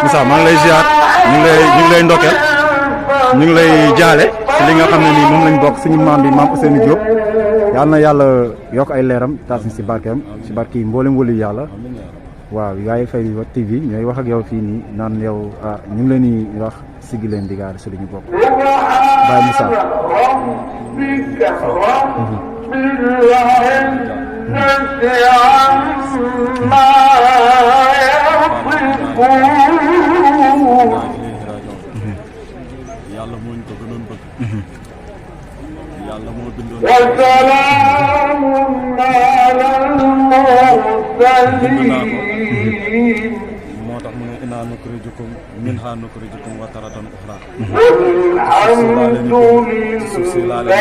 Moussa maa ngi lay ziar ñu ngi lay ndokkeel ñu ngi lay jaale ci li nga xam ne nii moom lañ bokk suñu maam bi maam Ousseynou Diop yal na yàlla yokk ay leeram taas si barkeem si barke yi mboolem wëlu yàlla waaw yaay Fay TV ñooy wax ak yow fii nii naan yow ñu ngi leen di wax siggi leen di gaar si li ñu bokk Baye Moussa. yàlla moo ñu ko gënoon bëgg. yàlla moo bindoon. moo tax mu ne innaa nukhrijukum minhaa nukhrijukum wa taratan ukhraa. suuf si laa leen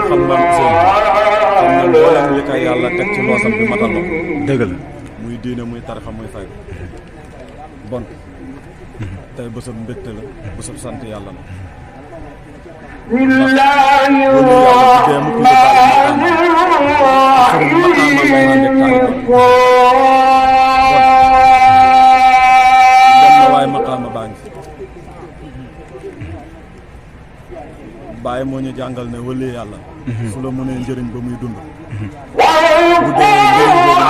xam nga xam nga mboolem li koy yàlla teg ci loosam bi matal na ko. dëgg la muy diine muy tarixa muy fay bon tey bésab mbégte la bésab sant yàlla la. waaye maqaama baa ngi bàyyi moo ñu jàngal ne wëli yàlla su la mënee njëriñ ba muy dund bu dee njëriñ boobu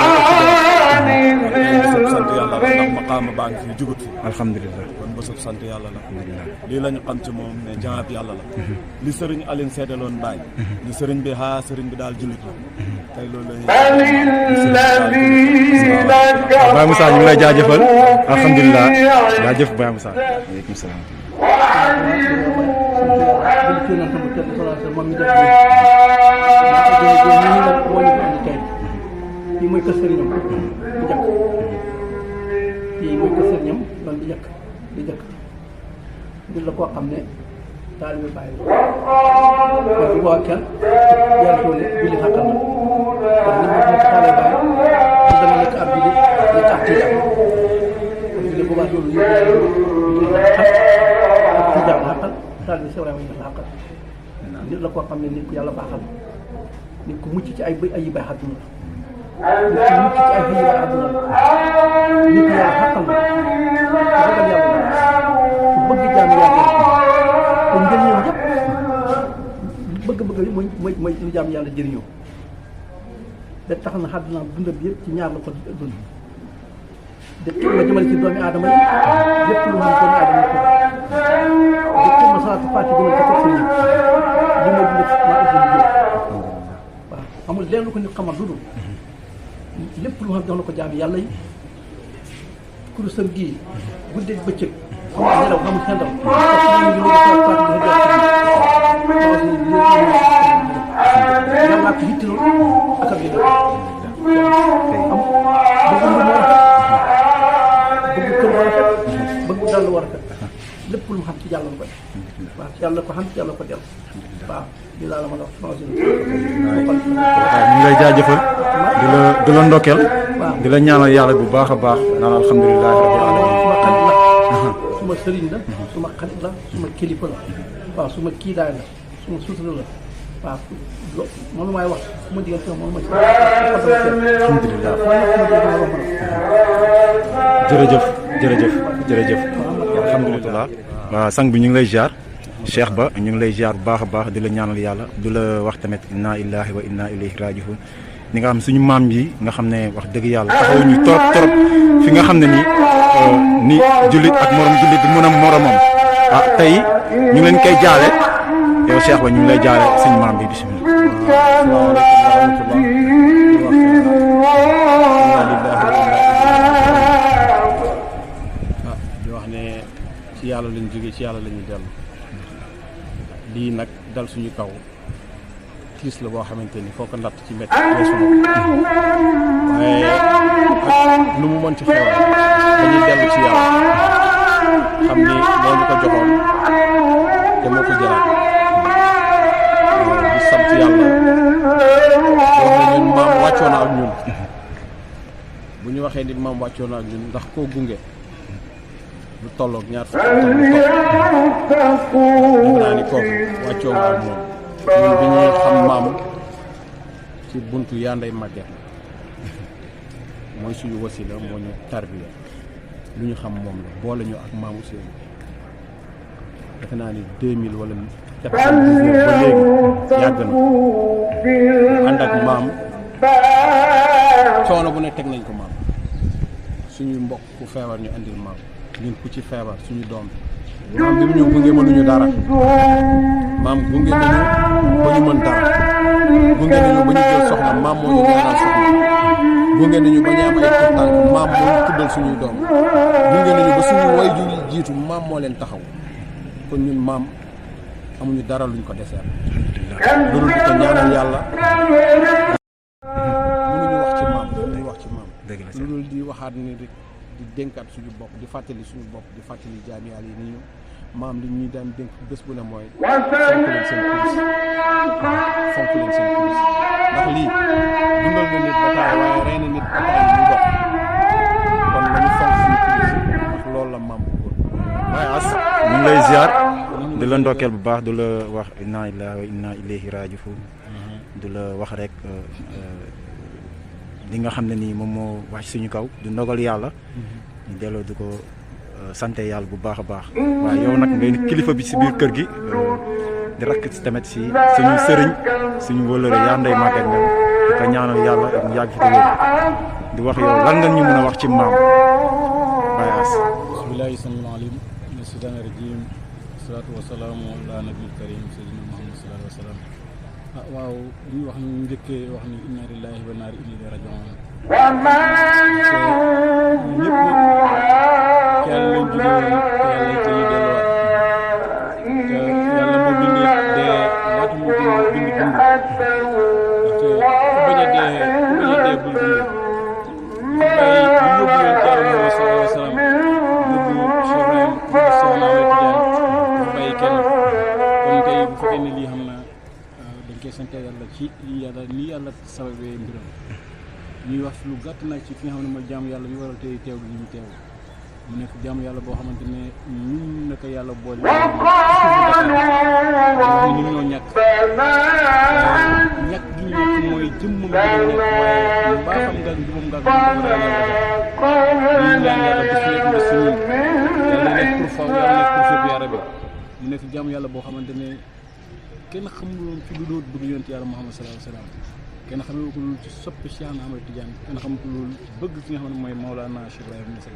bésab sant yàlla la ndax maqaama baa ngi fi jugut fi alhamdulilah kon bésab sant yàlla la lii la ñu xam ci moom ne jaab yàlla la li sëriñ Aline seedaloon Baye ni sëriñ bi sëriñ bi daal jullit la tey loolu Baye Moussa ñu ngi lay jaajëfal alhamdulilah jaajëf Baye Moussa aleykum salaam kii mooy kër sëriñam di jàkk kii mooy kër sëriñam doon di jàkk nit la koo xam ne taalibe Baay la kon bu boobaa kenn yàlla tool ne julli xàttal na kon nit ñi nekk taalibe Baay su dana nekk ab julli nekk ab tijaan kon julli boobaa loolu julli xat ak tijaan xàttal taalibe Seex Ibrahima la xàttal nit la koo xam ne nit ku yàlla baaxal nit ku mucc ci ay bay àdduna nit ku mucc ci ay bay àdduna nit ku yàlla xàttal na ragal yàlla ku bëgg jaam yàlla te njëriñam yëpp bëgg-bëgg mooy lu jaam yàlla jëriñoo da tax na àdduna dundam bi yëpp ci ñaar la ko dund de la jëmale ci doomi aadama yi lépp lu xam doomi aadama yi ko de ma salaatu fàtte jëmale ci kër sëriñ li ma dund maa ëpp waaw amul lenn lu ko nit xamal lu dul lépp lu xam jox na ko jaam yàlla yi kurusam gii guddeeg bëccëg amul nelaw amul xendal yàlla ko yittiloo ak ab yéen am bëgg kër war a fet bëgg dàll war a fet lépp lu mu xam ci yàlla ko waaw yàlla ko xam ci yàlla ko del waaw lii laa la mën a wax ñu ngi lay jaajëfal di la ndokkeel di la ñaanal yàlla bu baax a baax naan alhamdulilah rabbil alamin suma sëriñ la suma xarit la suma kilifa la waaw suma kiidaay la suma sutura la waaw moom maay wax suma diggante moom ma ci alhamdulilah jërëjëf alhamdulilah waaw sang bi ñu ngi lay ziar Cheikh Ba ñu ngi lay ziar bu baax a baax di la ñaanal yàlla di la wax tamit inna lillahi wa inna ilayhi raji'un ni nga xam suñu maam yi nga xam ne wax dëgg yàlla taxaw ñu trop fi nga xam ne ni jullit ak morom jullit bi mën a moromam tey ñu ngi leen koy jaale yow Cheikh Ba ñu ngi lay jaale suñu maam bi bismillah di wax ne ci yàlla lañ jógee ci yàlla la ñuy dellu lii nag dal suñu kaw tiis la boo xamante ni foo ko natt ci métti weesu na waaye ak lu mu mën ci xew dañuy dellu ci yàlla xam ni moo ñu ko joxoon te moo ko jëlaat di sant yàlla wax ne ñun maam wàccoo na ak ñun bu ñu waxee nit maam wàccoo na ak ñun ndax koo gunge lu tolloog ñaar fukki at lu topp naa ni kooku wàccoo nga ak moom ñun bi ñuy xam maam ci buntu yaa nday màgget mooy suñu wasila moo ñu tarbiya lu ñu xam moom la boole ñu ak maamu seen defe naa ni 2000 wala 99 ba léegi yàgg na ànd ak maam coono bu ne teg nañ ko maam suñuy mbokk ku feebar ñu andil maam ñun ku ci feebar suñu doom maam bi mu ñu gunge mënuñu dara maam gunge nañu ba ñu mën dara gunge nañu ba ñu jël soxna maam moo ñu ñaanal soxna gunge nañu ba ñu am ay tànk maam moo ñu tuddal suñuy doom gunge nañu ba suñu waajur yi jiitu maam moo leen taxaw kon ñun maam amuñu dara luñ ko deseel loolu di ko ñaanal yàlla mënuñu wax ci maam dañuy wax ci maam loolu di waxaat ni rek di dénkaat suñu bopp di fàttali suñu bopp di fàttali jaami yàlla yi ni ñu maam li ñuy daan dénk bés bu ne mooy fonk leen seen kuris ndax lii dundal na nit ba taay waaye rey na nit ba taay ñu dox kon nañu fonk suñu kuris ndax loolu la maam bu góor waaye as ñu ngi lay ziar di la ndokkeel bu baax du la wax inna lillahi wa inna ilayhi raji'un du la wax rek li nga xam ne nii moom moo wax suñu kaw du ndogal yàlla ñu delloo di ko sante yàlla bu baax a baax waaye yow nag ngay kilifa bi si biir kër gi di rakk si tamit si suñu sëriñ suñu wëllëre yaa nday màgget ñoom di ko ñaanal yàlla mu yàgg fi te wér di wax yow lan nga ñu mën a wax ci maam Baye Ass. bismillahi samil alim mina shaytaani rajim salaatu wasalaamu ala nabil karim sayyidina muhammad sallallahu alayhi wa sallam waaw li ñu wax ñu njëkkee wax ni inna lillahi wa inna ilayhi raji'un ñëpp yàlla lañ jóge woon te yàlla te ñu delluwaat te yàlla moo bind dee laata moo bind dund ndaxte ku bañ a dee bul dund bàyyi ñu yóbbu leen ci yàlla Muhammad sallallahu alayhi wa sallam yóbbu Cheikh Ibrahim Soxna Ahmed Tidiane ñu bàyyi kenn kon tey bu fekkee ne lii xam na dañ koy sant yàlla ci lii yàlla sababee mbiram ñuy wax lu gàtt nag ci fi nga xam ne mooy jaamu yàlla bi waral tey teew bi ñu teew mu nekk jaamu yàlla boo xamante ne ñun naka yàlla boole wax ni ñun ñoo ñàkk ñàkk gi ñu ñàkk mooy jëmmam gi ñu nekk waaye mbaaxam nga njubam nga ñu ñaan yàlla bés nekk nga si ñun yàlla nekk pour faw yàlla nekk pour fépp yàlla bi mu nekk jaamu yàlla boo xamante ne kenn xamul woon ci lu dul bëgg yonent yàlla Muhammad sallallahu alayhi wa sallam kenn xamee ko loolu ci soppi Cheikh Ahmed Tidiane kenn xamul ko loolu bëgg ki nga xam ne mooy Maolana Cheikh Ibrahim Niass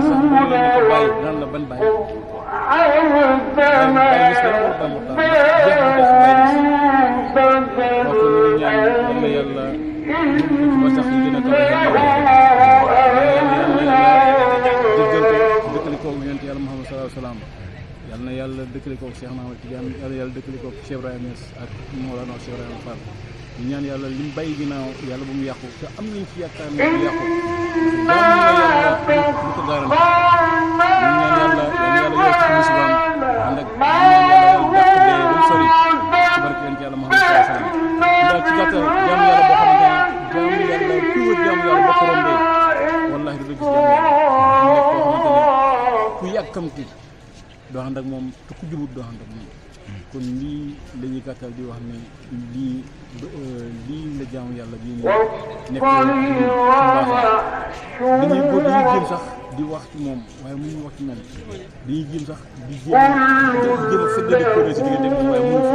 nan la ban bàyyi yàlla ba sax yi gën a kaw dëkkali koog yonent yàlla Muhammad sallallahu alayhi wa sallam yal na yàlla dëkkale koog Cheikh Ahmed Tidiane yàlla dëkkale koog Cheikh Ibrahim Niass ak Mawlana Cheikh Ibrahim Fall ñu ñaan yàlla li mu bàyyi ginnaaw yàlla bu mu yàqu te am nañ ci yaakaar ne du yàqu jaamu la yàlla lu ko garanti ñu ñaan yàlla yàlla yor ci musibaam ànd ak ñaan yàlla dàq dee ba mu sori ci barke yonent yàlla Muhammad sallallahu alayhi wa sallam ndax ci gàttal jaamu yàlla boo xamante ne jaamu yàlla ku wër jaamu yàlla boo ko rombee wallahi du la gis jaamu yàlla nekk koo xamante ne ku yàkkamti doo ànd ak moom te ku jubut doo ànd ak moom kon lii la ñuy gàttal di wax ne lii la jaamu yàlla bii nii nekk dañuy jéem sax di wax ci moom waaye mënuñu wax ci moom dañuy jéem sax di jéem a fëddali ko si diggante moom waaye mënuñu fi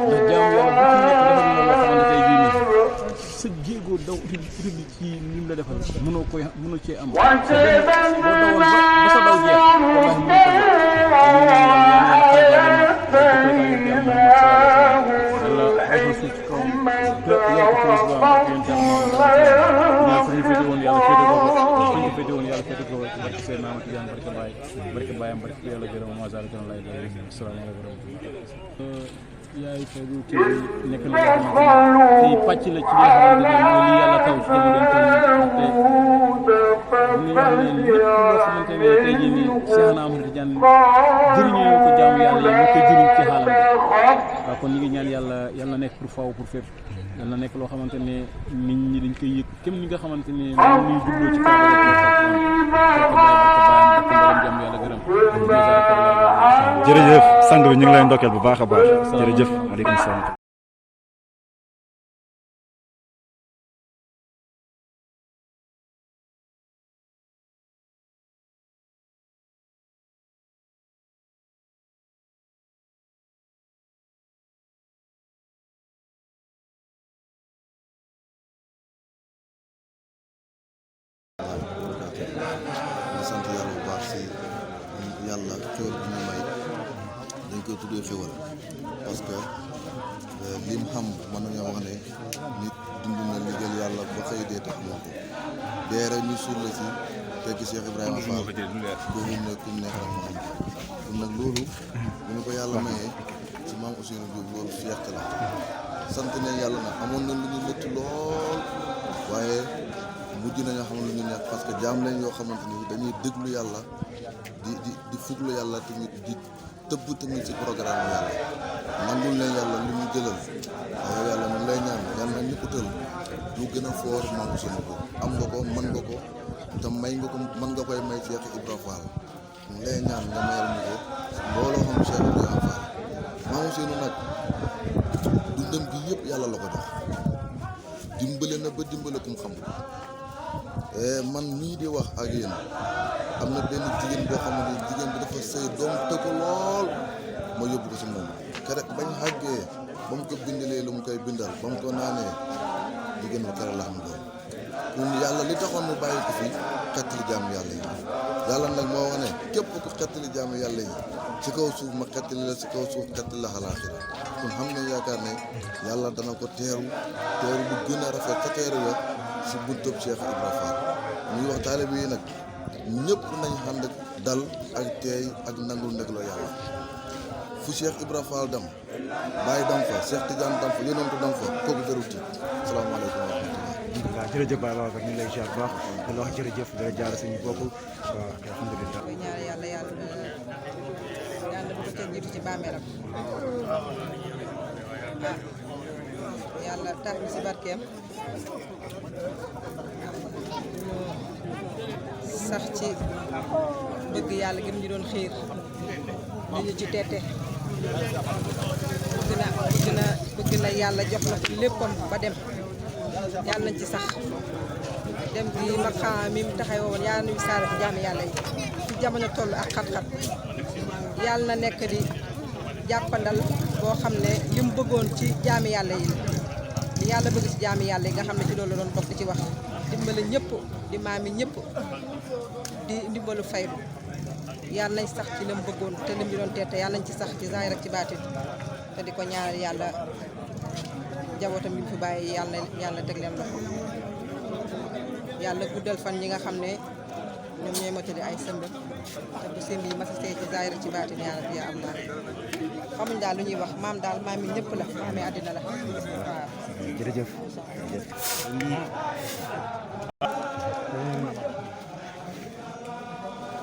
ndax jaamu yàlla bu ci nekk defal na loo xamante tey jii nii sa jéegoo daw uti bi ci li mu la defal mënoo cee am boo dawoon ba sa daw jeex wallahi mënoo ko yaay foofu ci nekk na loo xamante ne tey pàcc la ci li nga xamante ne mooy li yàlla taw ci jamono te ñu wax ne lépp loo xamante ne tey jii nii Cheikh Ahmed Tidiane jëriñoo ko jaamu yàlla yi ñu koy jëriñ ci xaalam waaw kon ñu ngi ñaan yàlla na nekk pour faw pour fépp yàlla na nekk loo xamante ne nit ñi dañ koy yëg kéem ñi nga xamante ne moom ñuy jubloo ci kaw jërëjëf sang bi ñu ngi lay ndokkeel bu baax a baax jërëjëf waaleykum salaam di sant yàlla bu baax si yàlla xéwal bi ñu may dañ koy tuddee xéwal parce que lim xam mën nañoo wax ne nit dund na liggéeyal yàlla ba xëy dee tax moo ko dee rek ñu suul la si tekki Cheikh Ibrahima Fall doomu ne kum neex rek ma xam kon nag loolu bu ñu ko yàlla mayee si maam Ousseynou Diop loolu fierté la sant nañ yàlla nag amoon na lu ñu métti lool waaye mujj nañoo xam lu ñu neex parce que jaam lañ yoo xamante ni dañuy déglu yàlla di fuglu yàlla tamit di tëbb tamit ci programme yàlla nangul leen yàlla lu ñu jëlal waaye yàlla ñu lay ñaan yàlla ñu utal lu gën a foor maam Ousseynou ko am nga ko mën nga ko te may nga ko mën nga koy may Cheikh Ibra Fall ñu lay ñaan nga mayal ñu ko mbooloo xam Cheikh Ibrahima Fall maam Ousseynou nag dundam gi yëpp yàlla la ko jox dimbale na ba dimbale kum xam man mii di wax ak yéen am na benn jigéen boo xam ne jigéen bi dafa sëy doom tëgg lool ma yóbbu ko si moom kere bañ xàggee ba mu ko bindalee lu mu koy bindal ba mu ko naanee jigéen bi kere la xam doom kon yàlla li taxoon mu bàyyi ko fi xettali jaamu yàlla yi yàlla nag moo wax ne képp ku xettali jaamu yàlla yi ci kaw suuf ma xettali la ci kaw suuf xettali la xalaaxira kon xam ne yaakaar ne yàlla dana ko teeru bu gën a rafet ca teeru la si buntub Cheikh Ibra Fall ñuy wax taalibe yi nag ñëpp nañ ànd dal ak teey ak nangul ndegloo yàlla fu Cheikh Ibra Fall dem Baye dam fa Cheikh Tidiane dam fa yonentu dam fa kooku jarul tiit salaamaaleykum wa rahmatulah. waaw jërëjëf Baye Babacar ñu ngi lay ziar bu baax di la wax jërëjëf di la jaar suñu bopp waaw alhamdulilah. ñaan yàlla bu ko ca jiitu ci bàmmeelam yàlla tax ñu si barkeem sax ci bëgg yàlla gi ñu doon xiir di ñu ci tette bëgg na yàlla jox na léppam ba dem yàlla nañ ci sax dem bi ma xam mi mu taxawoo woon yàlla nañu saara ci jaami yàlla yi ci jamono toll ak xat-xat yàlla na nekk di jàppandal boo xam ne li mu bëggoon ci jaami yàlla yi li yàlla bëgg ci jaami yàlla yi nga xam ne ci loolu doon bokk di ci wax dimbali ñëpp di maami ñëpp di ndimbalu faydu yàlla nañ sax ci li mu bëggoon te lim bi doon teete yàlla nañ ci sax ci zaahir ak ci baatin te di ko ñaanal yàlla njabootam bi mu fi bàyyi yàlla teg leen loxo yàlla guddal fan ñi nga xam ne ñoom ñooy motali ay sëmbam te bu sëmb yi masasee ci zaahir ak ci baatin yàlla fi am naa xamuñ daal lu ñuy wax maam daal maam yi ñëpp la maam yi àddina la waaw jërëjëf.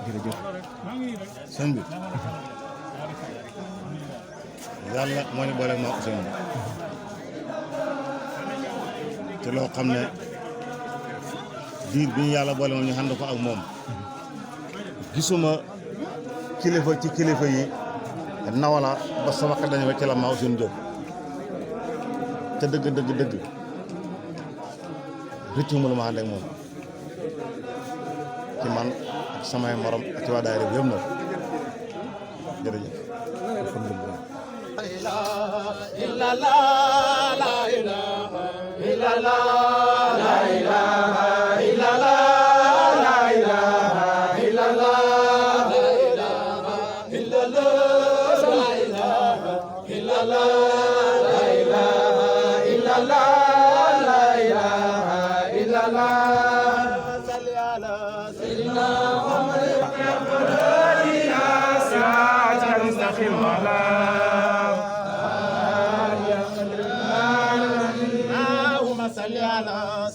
jërëjëf. sëñ bi yàlla moo ñu boole maa Ousseynou te loo xam ne diir bi ñu yàlla boole moom ñu ànd ko ak moom gisuma kilifa ci kilifa yi nawala ba sama xel dañu wecc la maa Ousseynou Diop te dëgg rëccu ma lu ma ànd ak moom ci man ak samay morom ak ci waa daayira bi yëpp nag jërëjëf alhamdulilah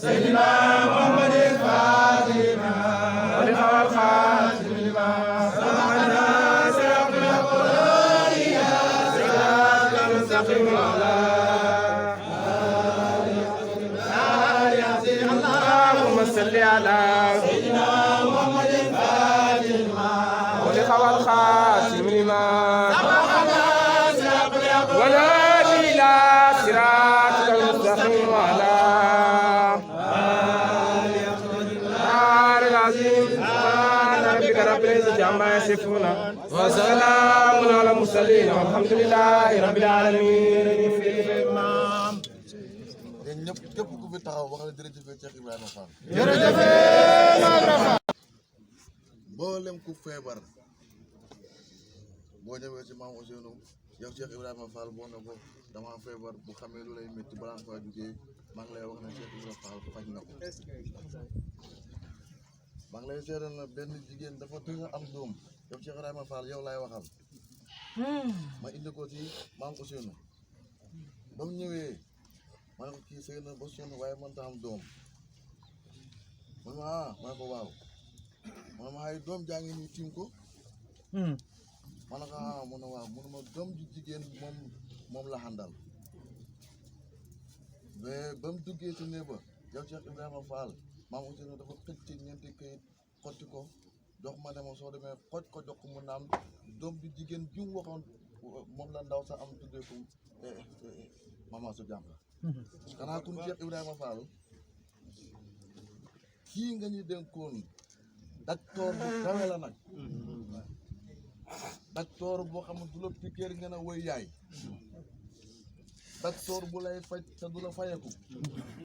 سيدنا المستقيم على اللهم صل على سيدنا محمد الفاتح لما ولقى الخاتم لما ولا إلى صراطك المستقيم على العظيم سبحان ربك رب العزة عما يصفون وسلام على المرسلين والحمد لله رب العالمين. yéen ñëpp képp ku fi taxaw wax na jërëjëf Cheikh Ibrahima Fall. jërëjëf Maodo. mboolem ku feebar boo ñëwee ci maam Ousseynou yow Cheikh Ibrahima Fall boo ne ko dama feebar bu xamee lu lay métti balaa nga faa jugee maa ngi lay wax ne Cheikh Ibrahima Fall faj na ko. maa ngi lay seeral na benn jigéen dafa tëj am doom yow Cheikh Ibrahima Fall yow laay waxal. ma indi ko ci maam Ousseynou ba mu ñëwee ma ne ko kii sëy na ba sonn waaye mënta am doom man ma ma ne ko waaw man ma ay doom jaa ngi nii tiim ko ma ne ko mu ne waaw mu ne ma doom ju jigéen moom la xandal mais ba mu duggee ci néeg ba yow Cheikh Ibrahima Fall maam Ousseynou dafa xëcc ci ñeenti këyit xotti ko jox ma ne ma soo demee xoj ko jox ko mu naan doom ju jigéen ju mu waxoon moom la ndaw sax am tuddee ko mama su jàmm xanaa kun Cheikh Ibrahima Fall kii nga ñu dénkoon docteur bu kawe la nag docteur boo xam ne du la piquer nga ne woy yaay docteur bu lay faj te du la fayeku